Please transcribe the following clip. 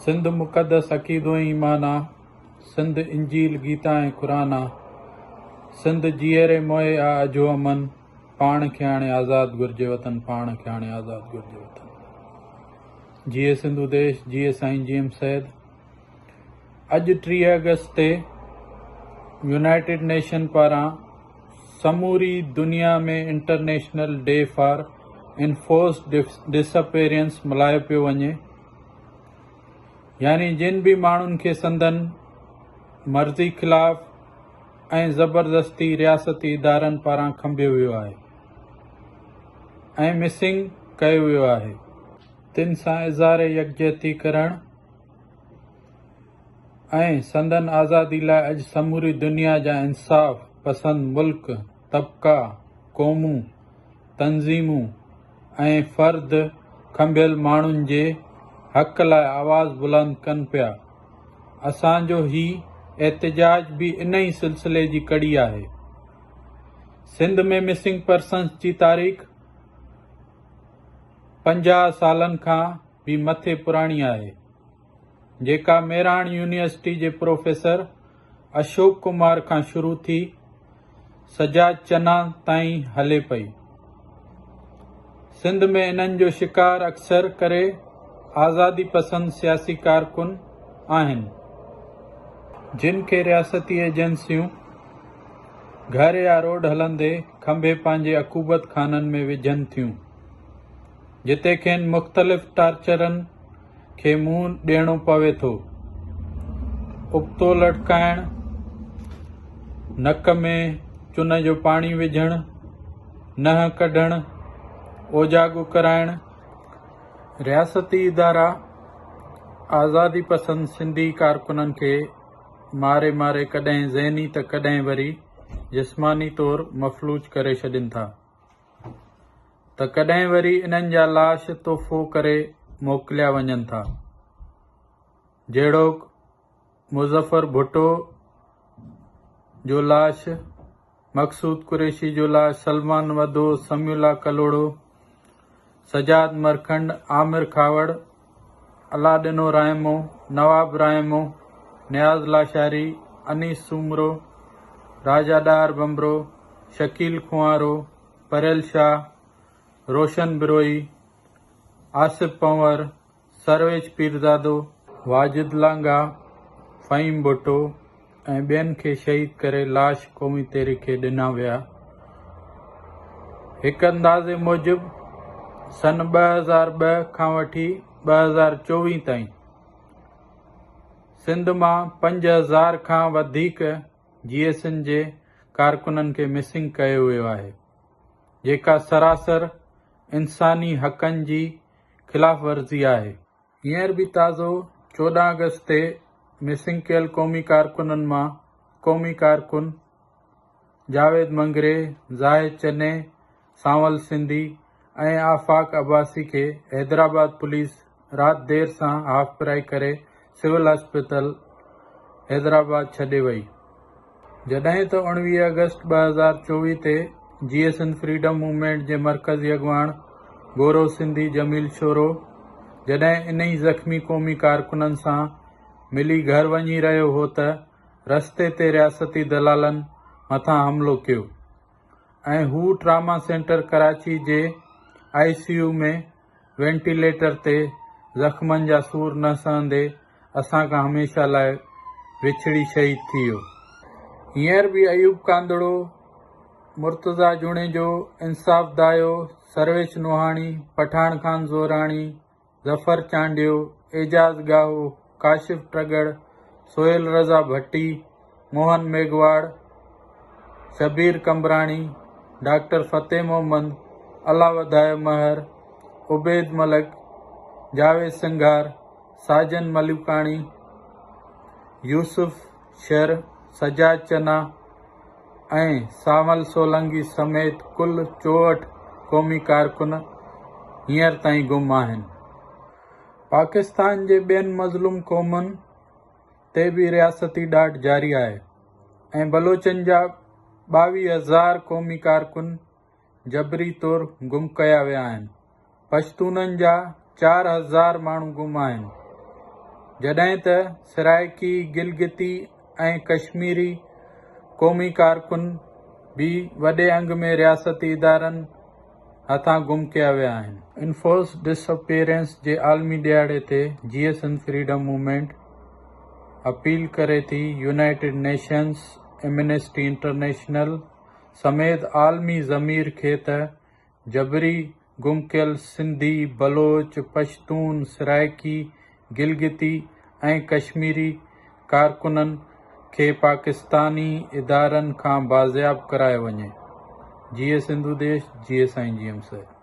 سنڌ مقدس عقيدو ۽ ايمان آ، سنڌ انجيل، گيتا ۽ قرآن آ، سنڌ جيئري موئي آ اجهو امن، پاڻ کي هاڻي آزاد گهرجي وطن، پاڻ کي هاڻي آزاد گهرجي وطن. جيئي سنڌو ديش، جيئي سائين جي ايم سيد. اڄ 30 آگسٽ تي يونائيٽيڊ نيشن پاران سموري دنيا ۾ international day for enforced disappearance ملهايو پيو وڃي، يعني جن به ماڻهن کي سندن مرضي خلاف ۽ زبردستي رياستي ادارن پاران کنڀيو ويو آهي ۽ مسنگ ڪيو ويو آهي، تن سان اظهار يڪجهتي ڪرڻ ۽ سندن آزادي لاء اڄ سموري دنيا جا انصاف پسند ملڪ، طبقا، قومون، تنظيمون ۽ فرد کنڀيل ماڻهن جي حق لاء آواز بلند ڪن پيا. اسان جو هي احتجاج به ان ئي سلسلي جي ڪڙي آهي. سنڌ ۾ مسنگ پرسنز جي تاريخ 50 سالن کان به مٿي پراڻي آهي، جيڪا مهراڻ يونيورسٽي جي پروفيسر اشوڪ ڪمار کان شروع ٿي سجاد چنا تائين هلي پئي. سنڌ ۾ انهن جو شڪار اڪثر ڪري آزادي پسند سياسي ڪارڪن آهن، جن کي رياستي ايجنسيون گهر يا روڊ هلندي کنڀي پنهنجي عقوبت خانن ۾ وجهن ٿيون. جتي کين مختلف ٽارچرن کي منهن ڏيڻو پوي ٿو. ابتو لٽڪائڻ، نڪ ۾ چن جو پاڻي وجهڻ، ننهن ڪڍڻ، اوجاڳو ڪرائڻ. رياستي ادارا آزادي پسند سنڌي ڪارڪنن کي ماري ماري ڪڏهن ذهني ته ڪڏهن وري جسماني طور مفلوج ڪري ڇڏين ٿا. ته ڪڏهن وري انهن جا لاش تحفو ڪري موڪليا وڃن ٿا. جهڙوڪ مظفر ڀٽو جو لاش، مقصود قريشي جو لاش، سلمان وڌو، سميع الله ڪلهوڙو، سجاد مرکنڊ، عامر کهاوڙ، الله ڏنو رائمو، نواب رائمو، نياز لاشاري، انيس سومرو، راجا ڏاهر ڀنڀرو، شڪيل کنوارو، پريل شاهه، روشن بروهي، آصف پنهور، سرويچ پيرزادو، واجد لانگاهه، فهيم ڀٽو ۽ ٻين کي شهيد ڪري لاش قومي تحريڪ کي ڏنا ويا. هڪ اندازي موجب سن 2002 کان وٺي 2024 تائين سنڌ مان 5000 کان وڌيڪ جي ايس اين جي ڪارڪنن کي مسنگ ڪيو ويو آهي، جيڪا سراسر انساني حقن جي خلاف ورزي آهي. هينئر به تازو 14 آگسٽ تي مسنگ ڪيل قومي ڪارڪنن مان قومي ڪارڪن جاويد منگري، زاهد چني، سانول سنڌي ۽ آفاق عباسي کي حيدرآباد پوليس رات دير سان هاف فرائي ڪري سول اسپتال حيدرآباد ڇڏي وئي. جڏهن ته 19 آگسٽ 2024 تي جيئي سنڌ فريڊم موومينٽ جي مرڪزي اڳواڻ گورو سنڌي جميل شورو جڏهن انهي زخمي قومي ڪارڪنن سان ملي گهر وڃي رهيو هو ته رستي تي رياستي دلالن مٿان حملو ڪيو ۽ هو ٽراما سينٽر ڪراچي جي آء سي يو ۾ وينٽيليٽر تي زخمن جا سور نه سهندي اسان کان هميشه لاء وڇڙي شهيد ٿي ويو. هينئر به ايوب ڪانڌڙو، مرتضيٰ جوڻيجو، انصاف دايو، سرويچ نوحاڻي، پٺاڻ خان زوراڻي، ظفر چانڊيو، اعجاز ڳاهو، ڪاشف ٽڳڙ، سهيل رضا ڀٽي، موهن ميگهواڙ، شبير قمبراڻي، ڊاڪٽر فتح محمد، الله وڌايو مهر، عبيد ملڪ، جاويد سنگهار، ساجن ملوڪاڻي، يوسف شر، سجاد چنا ۽ سانول سولنگي سميت ڪل 64 قومي ڪارڪن هينئر تائين گم آهن. پاڪستان جي ٻين مظلوم قومن تي به رياستي ڏاڍ جاري آهي ۽ بلوچن جا 22,000 قومي ڪارڪن جبري طور گم ڪيا ويا آهن، پشتونن جا 4000 ماڻهو گم آهن. جڏهن ته سرائيڪي، گلگتي ۽ ڪشميري قومي ڪارڪن به وڏي انگ ۾ رياستي ادارن هٿان گم ڪيا ويا آهن. انفورس ڊس اپيئرنس جي عالمي ڏهاڙي تي Jeay Sindh freedom movement appeal ڪري ٿي يونائيٽيڊ نيشنز، ايمنسٽي انٽرنيشنل سميت عالمي ضمير کي ته جبري گم ڪيل سنڌي، بلوچ، پشتون، سرائيڪي، گلگتي ۽ ڪشميري ڪارڪنن کي پاڪستاني ادارن کان بازياب ڪرايو وڃي. جيئي سنڌو ديش، جيئي سائين جي ايم سيد.